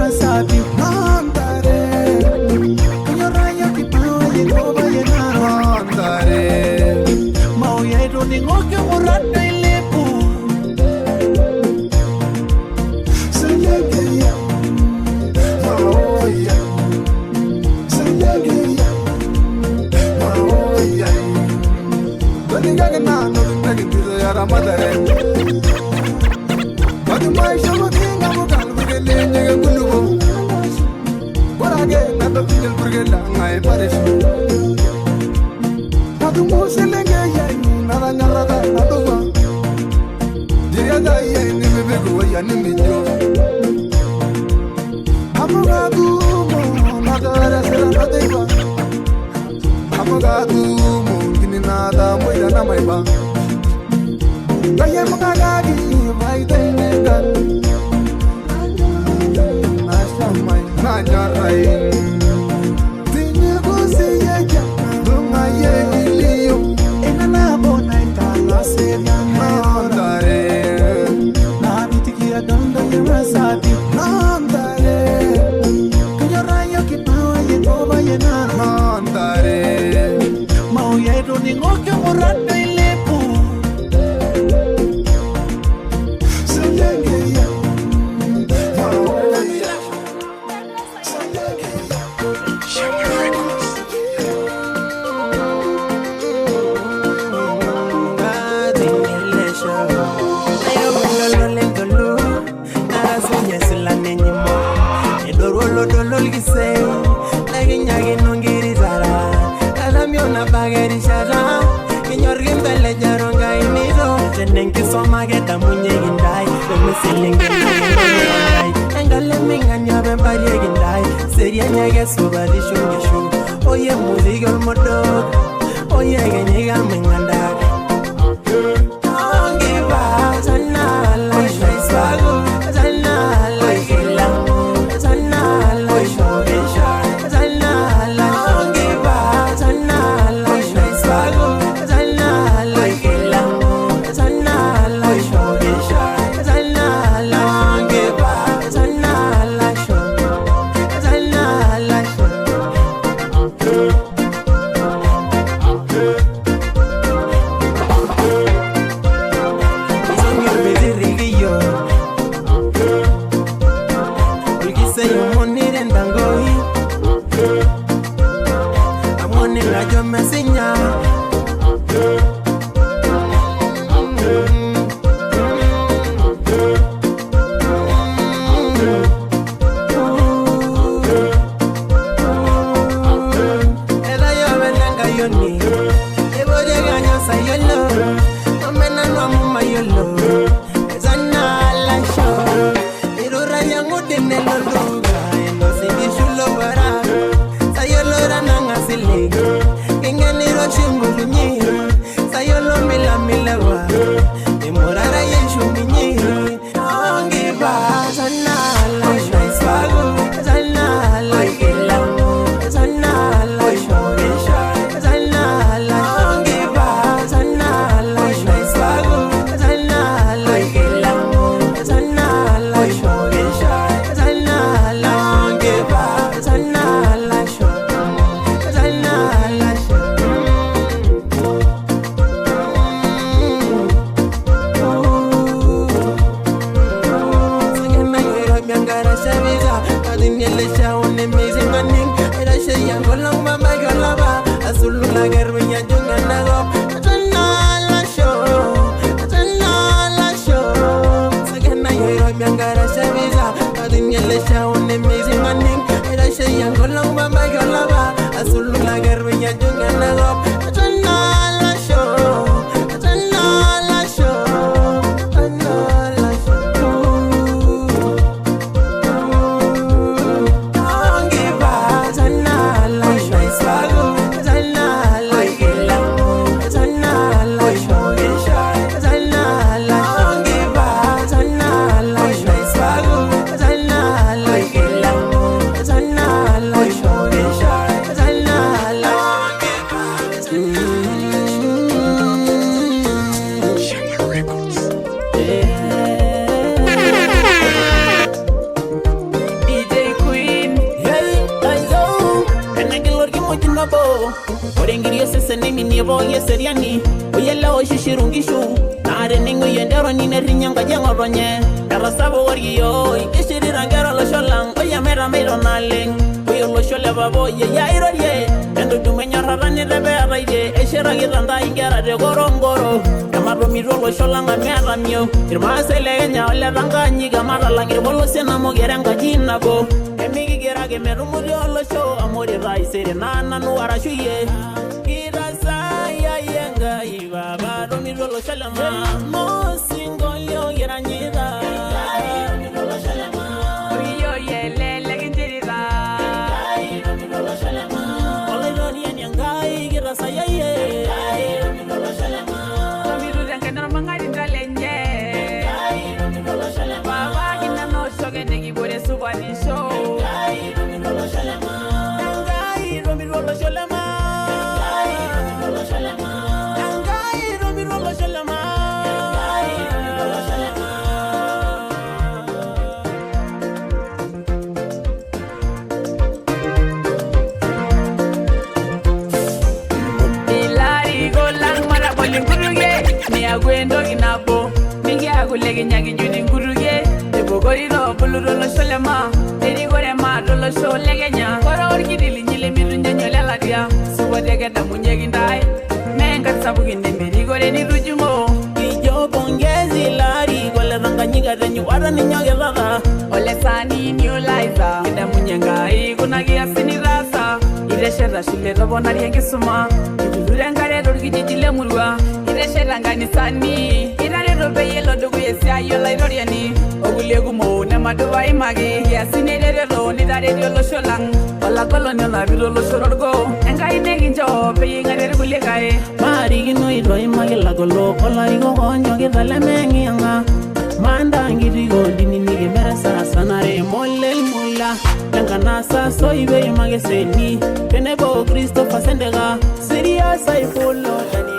masabi Nantare Kunyorayo kipawa yekoba yenaro Nantare Mauya ironingoke murata ilepu Selegeya Maoya Selegeya Maoya Donigaga na no nagitizo yara madare Badu maisha mutinga mukal bugele nyege gulugo Borage na to tingel burgela ngai paresh Badu muselenge yayi na nyarada na doba Diriada yayi ni mebego ya ni mejo Amugadu mo na dara sera na deba Amugadu mo kini na da moida na maiba Kaya mukagagi vaitenegan Nashamai nanyarai Tinigusiyeja dungaye giliyo Enana bona itala seria Nantare Nabitikia dondo yemasabi Nantare Kunyorayo kipawa yekoba yenaro Nantare Mauya ironingoke murata ilepu Selegeya Maoya Selegeya Oye, music al modok. Oye, genyiga mengandak. Mm-hmm. nabo. Ore enkiri osesen neiminie pooki eseriani. Oyiolo oishishiru nkishu. Naa tening'u enteroni nerinyi enkaji eng'otonye. Etasapuka orkiyo, kishirita nkera olosho lang', oyametameito naleng'. Ore olosho le papa oyeyia airorie, entudumu enyorrata nitepeetaitie, eshetakita ntai inkera te korongoro. Ematomito olosho lang' amu etamio, Irmaasai le Kenya ole Tanganyika, matalang' irpolosien amu kira enkaji nabo. Emikigira ake metumuti olosho amu ore taisere naa nanu arashu iyie. Kitasayia Enkai papa tomito olosho le maa. Mosinkolio kiranyita. Olaitoriani Enkai kitasayia iyie. Enkai tomitu olosho le maa. Enkai tomitu olosho le maa. Niaku entoki nabo mikiaku lekinyaki nkutukie epokorito bulu tolosho le maa erikore maa tolosho le Kenya ore orkiti linyi lemitunyenyo lelatia supat ekedamunyeki ntae mee nkat sapukin nemerikore nitujung'o. Kijo pongezi larikok le Tanganyika tenyuata ninyokitata. Ole sani niulaisa kidamunye Enkai kuna kiasin nitaasa itesheta shule toponari enkisuma ituturo enkare torkijiji lemurua itesheta nkanisani itareto peyie elo dukuya esiai olaitoriani okulie kumok nemadupa imaki kiasin eretoto nitaretie olosho lang' olakoloni onapita olosho torgoo Enkai nekincho peyie ing'arie irkulikae. Maarikino itoimaki ilagolok olarikok oonyokita lemeyeng'iyeng'a. Manda nkitiko ndinini kimeresa sanare molel mula lenkanasa soibe imakeseni tenebo Christopher Sendeka Siria Saifulo Daniel.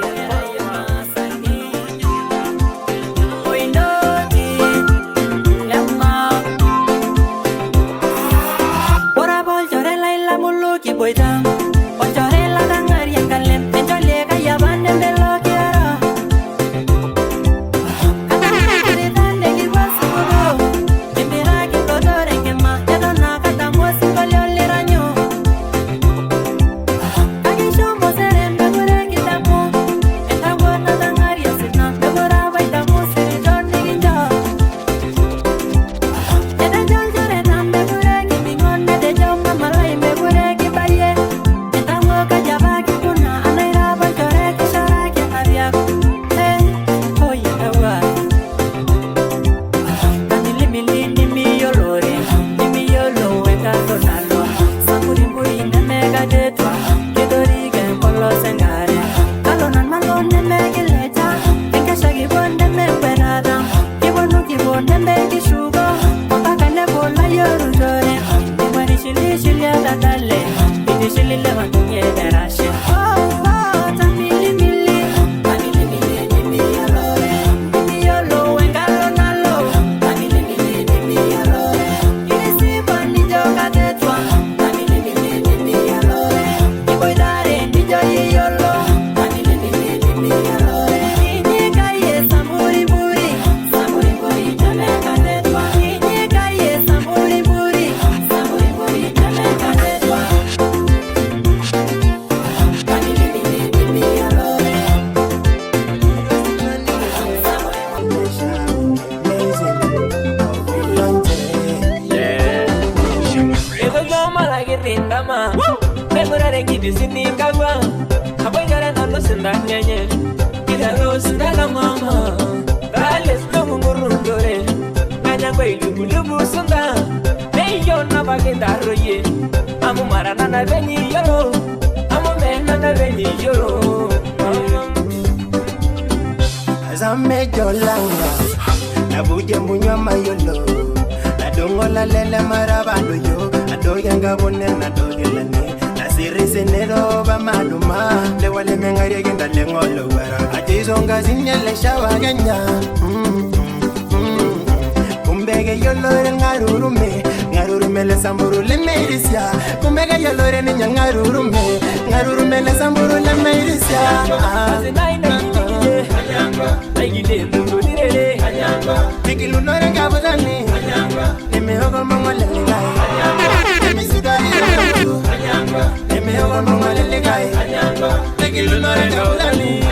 Kumbege yolo ngarurume ngarurume. Ngarurume le samburu le meirisia. Kumega yolore ni nyangarurume. Ngarurume le samburu le meirisia. Nikilunore ngabudani. Nimeogo mongolele. Nimisudari. Nimeogo mongolele kai. Nikilunore ngabudani.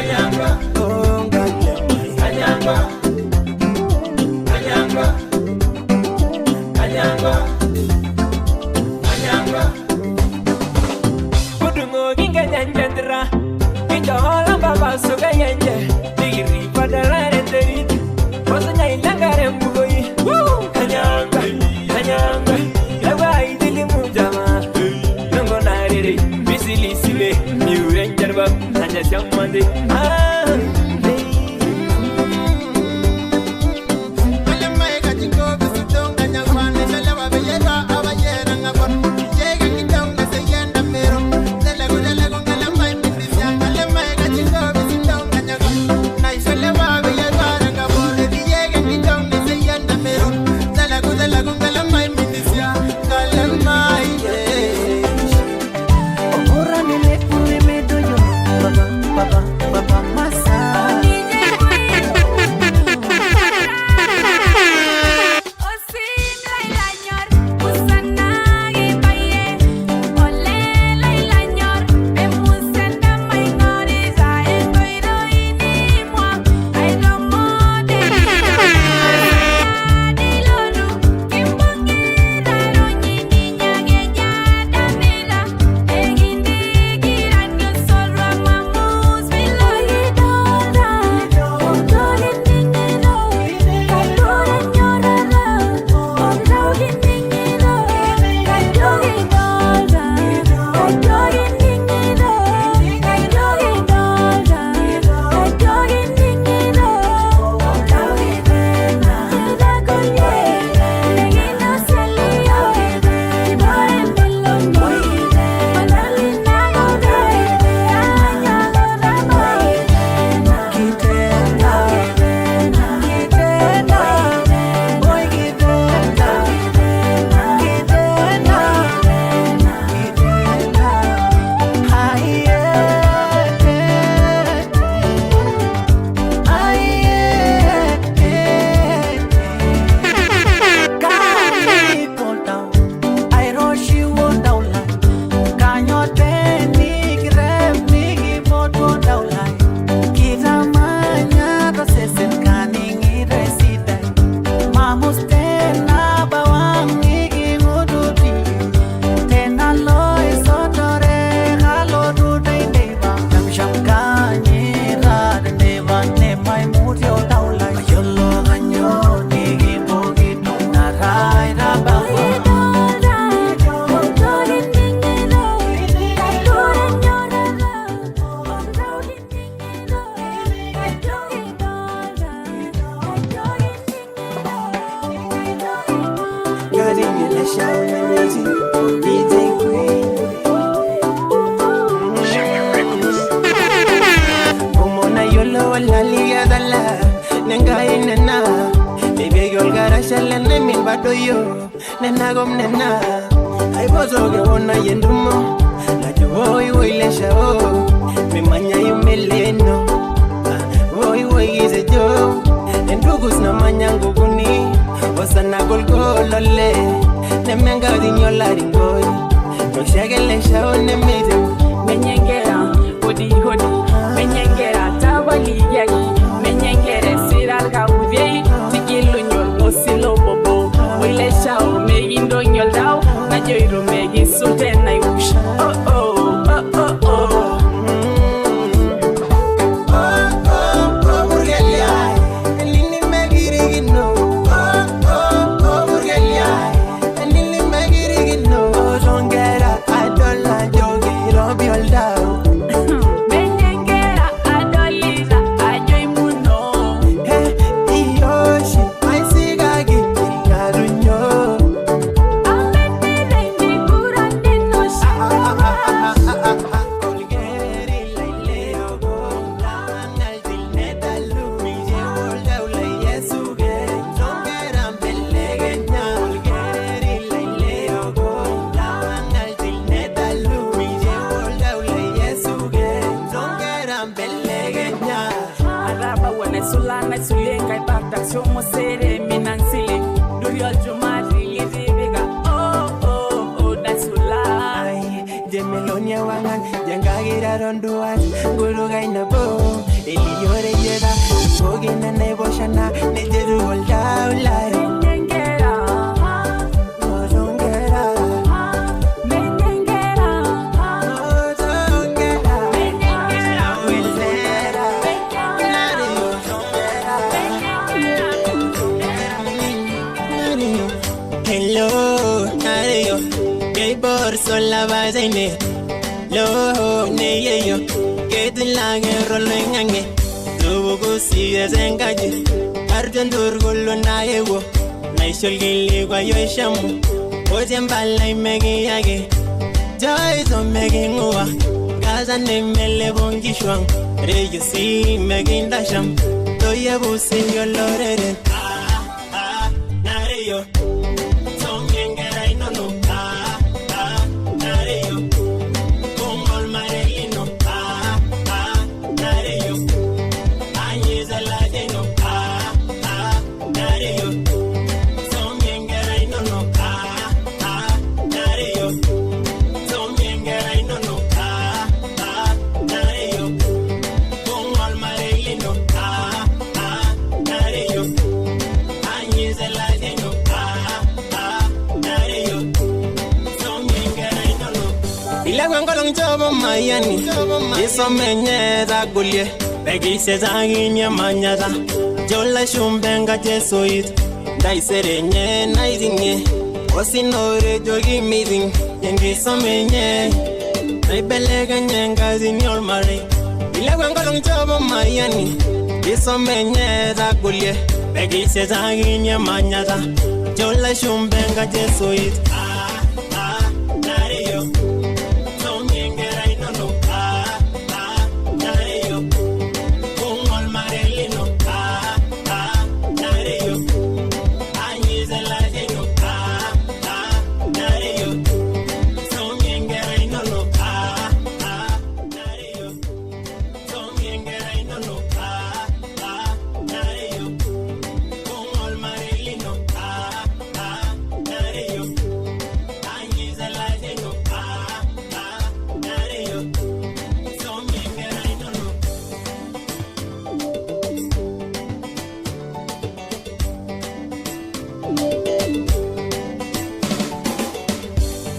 Taronduat, Gurugai Nabo, Eliore Yeda, Bogin and Neboshana, Nejeru Oldaulai. Hello, Nario, Gabor Sola Vazaine, Lo, Neyo, Get in Langer Rolangange, Tubusi as Engaji, Arjan Durgolo Naewo, Naishol Gili Guayoshamu, Oziambala Megiage, Joys on Meginua, Gaza Nemele Bongishwang, Reyusi Megindasham, Toyabusin your Loreren. Ah, ah, Nario. Mayani, isomenyeza gulie, begiseza nginyamanyaza, jola shumbenga jesuit, daiserenye naizinye, osinore jogi meeting, yengisomenye, naibelega nyenga zinyor mari, ilagwangolong chobo mayani, isomenyeza gulie, begiseza nginyamanyaza, jola shumbenga jesuit. Ah, ah, nario.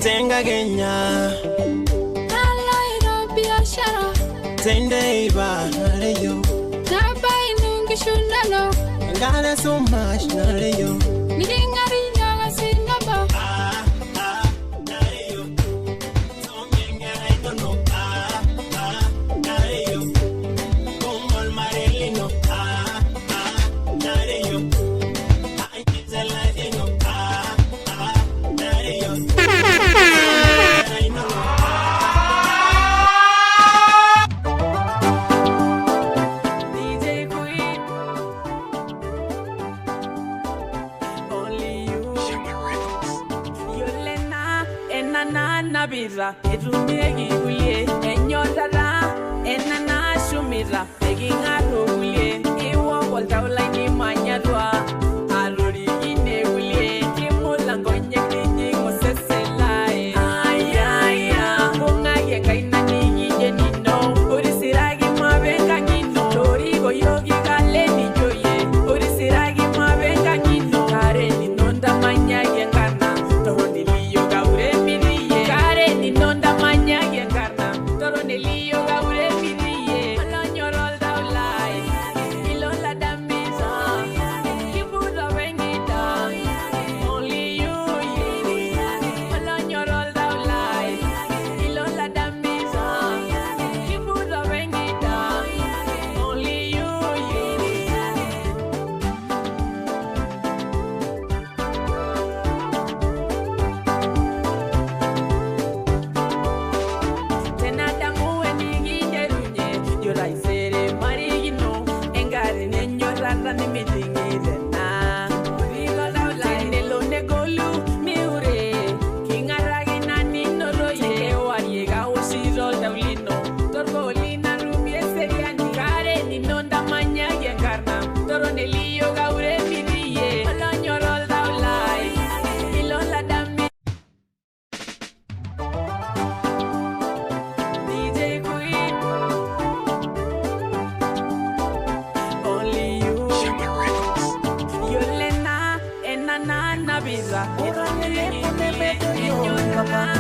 Tenga Kenya, Naloiro biashara, Tendeiba nareyo, Nabai nungishundano, Ngana so much nareyo, Ningari nyaga sinaba. Ah ah nareyo, Tongenga no ah ah nareyo, Kongol marelino ah ah nareyo, Aizela no ah ah nareyo. Etumieki kulie enyorrata ena nashumita eking'aru kulie iwok oltau lai nimanyatua atorikine kulie kimula nkonyek nijing osesen lai ayaya bung'aki enkaina nikijo enino orisiraki mape enkang ino toriko yiok ikale nijoyie orisiraki mape enkang ino kare nino ntamanyaki enkarna toroneliyo kaure miriye kare nino ntamanyaki enkarna toroneliyo kaure miriye olonyor oltau lai ilo ladamita.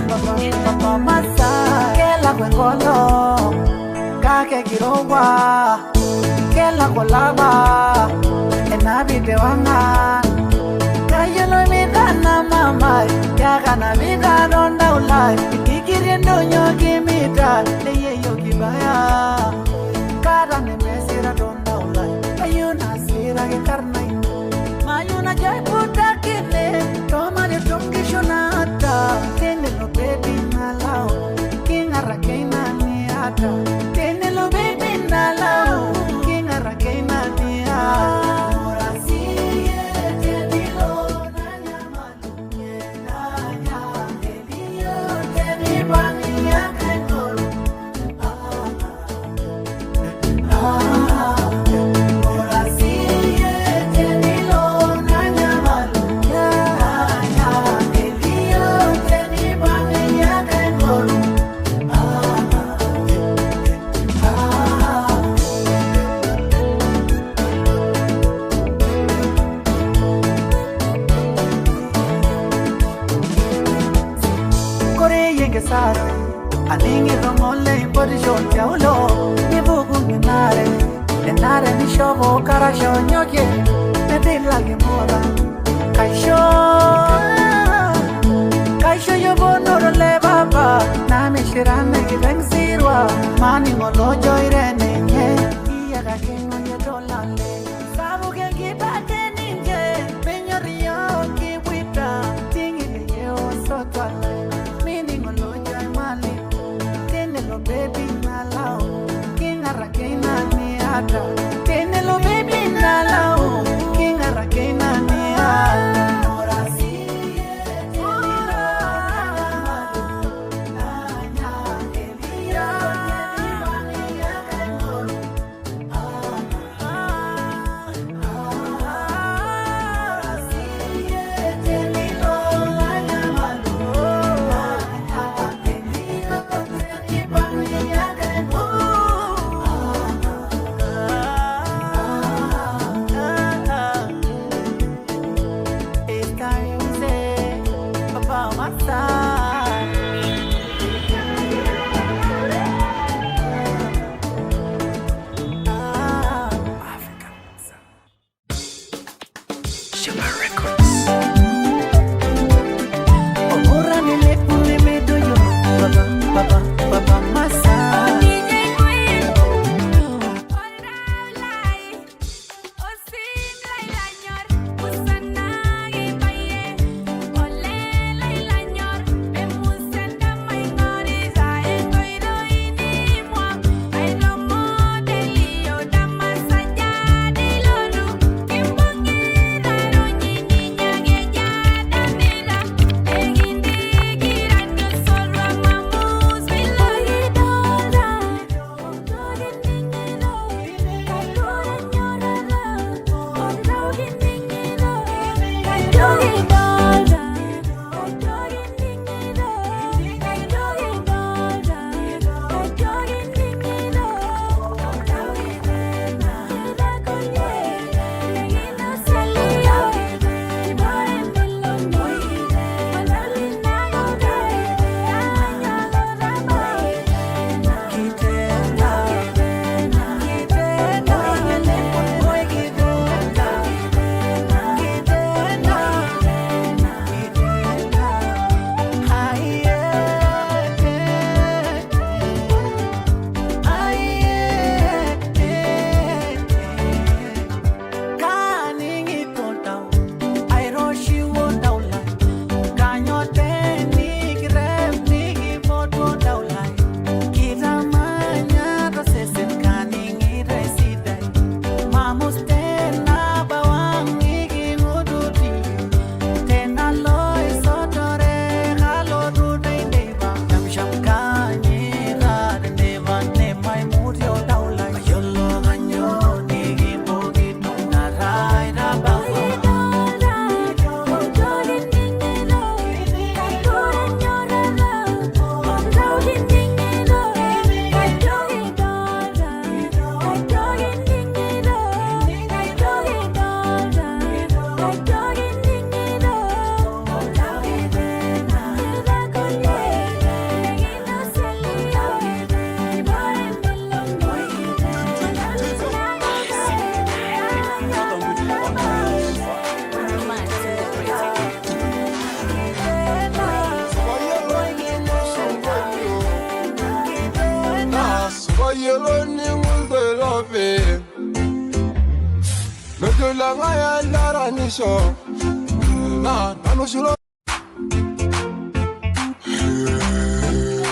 Papa, papa masa Kelakwa enkolong kake kirowua Kelakwa olapa enapita ewang'an Kayiolo mitana mamai yakanapita tondaulai Ikirie endonyo kimita neyeyio kibaya Kata nemesira tondaulai kayieu nasiraki karna ino Mayieu najo aiputakine tomarioto nkishu naata Tenelo bebi nalau king'arake ina niata Tenelo bebi nalau king'arake ina niata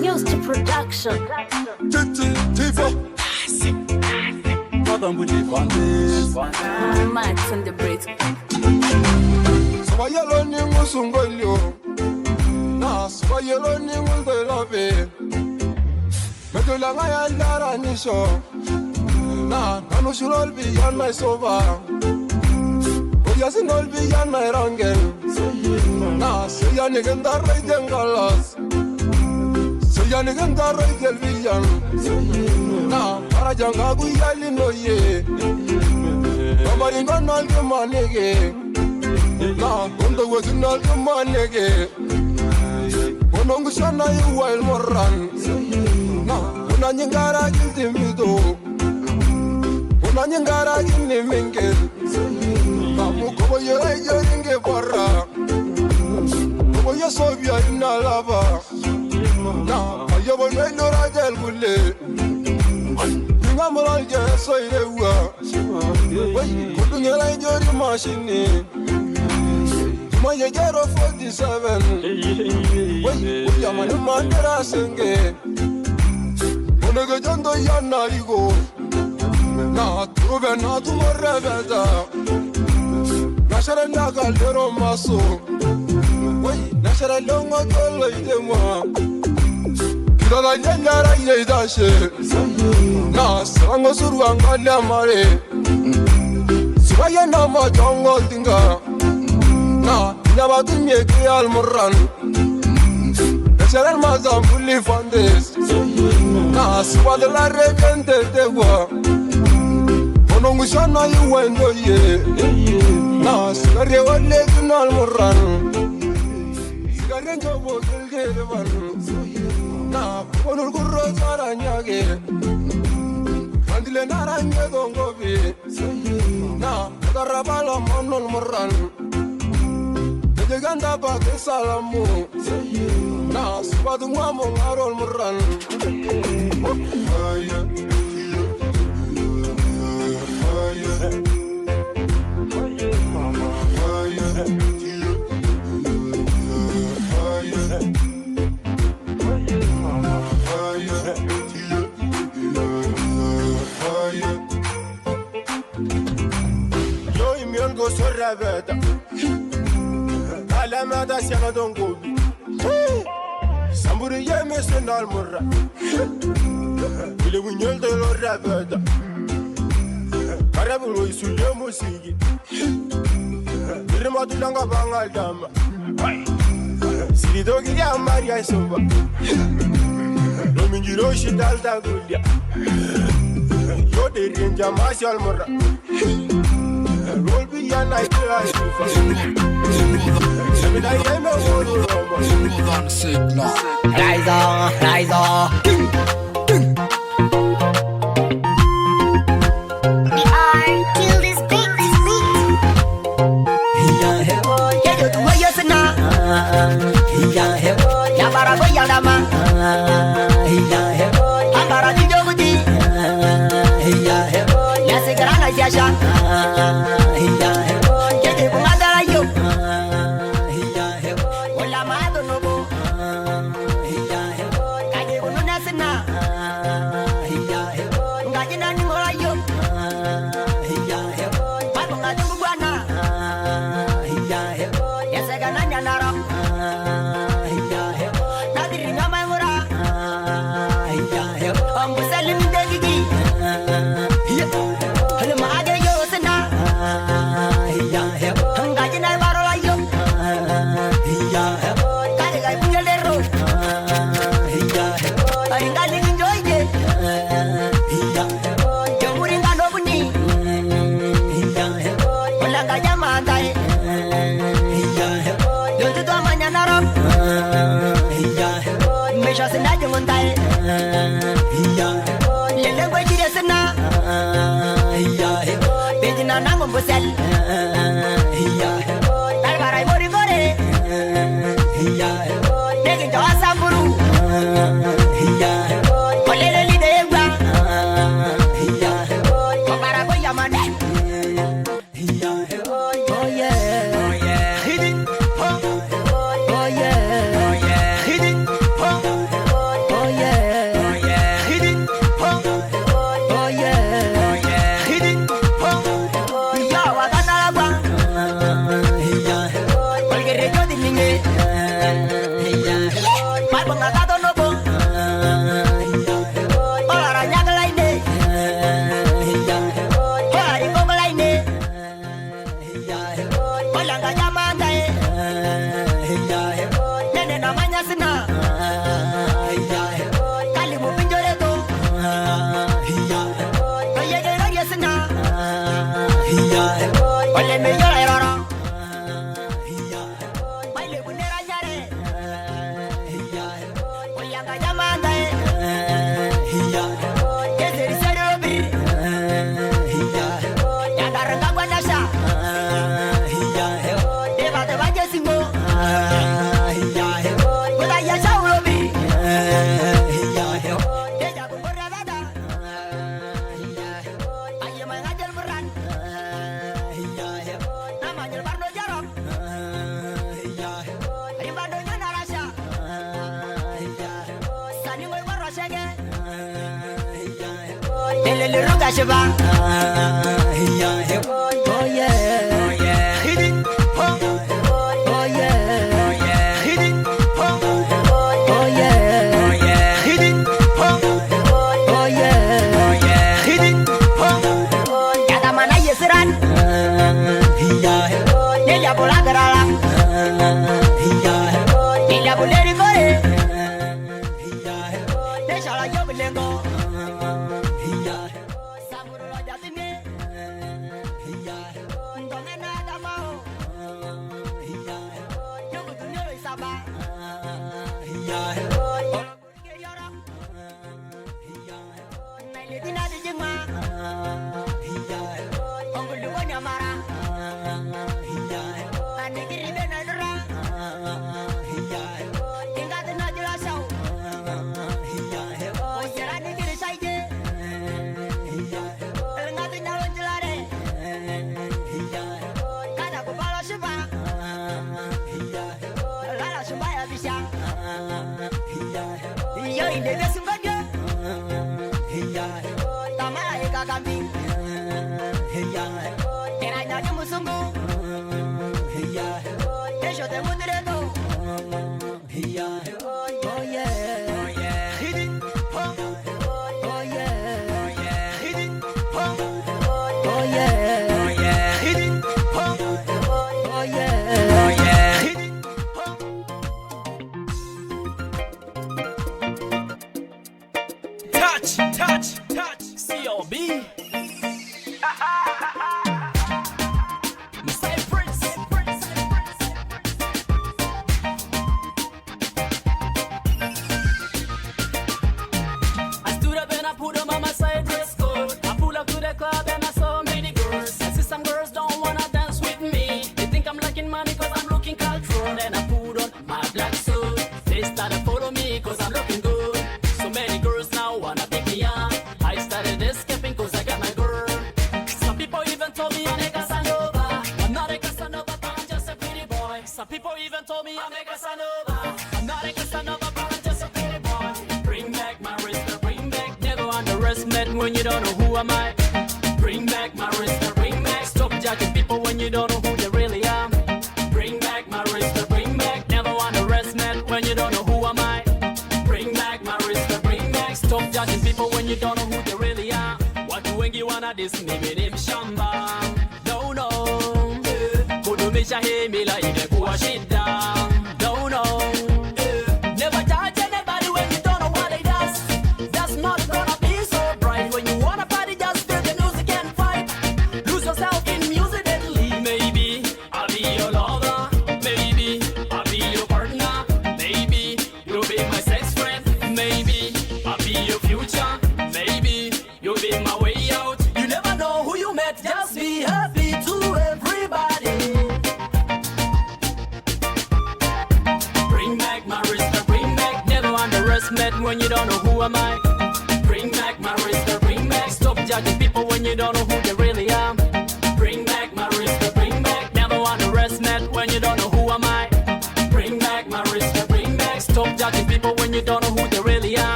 News to production. Mats on the break.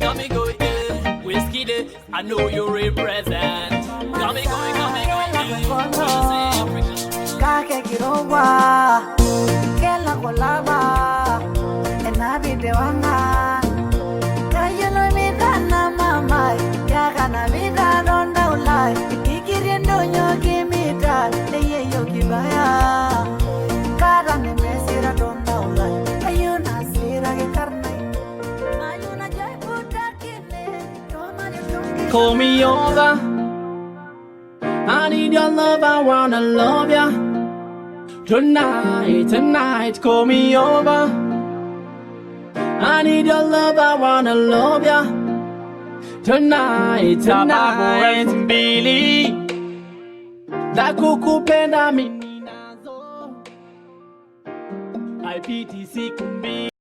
Got me going, yeah. Whiskey, I know you represent. Got me going, got me kirogwa kela kolaba enabide wangan kayiolo mitana mamai yakana mitadonda ulai ikikirie ndonyo kimita leyeyo kibaya kata nemesira donda ulai ayuna sirake karnai mayuna jaiputakine Call me over. I need your love, I wanna love ya. Tonight, tonight, call me over. I need your love, I wanna love ya. Tonight, tonight. 2000 za kukupenda mimi nazo, haipiti siku 2.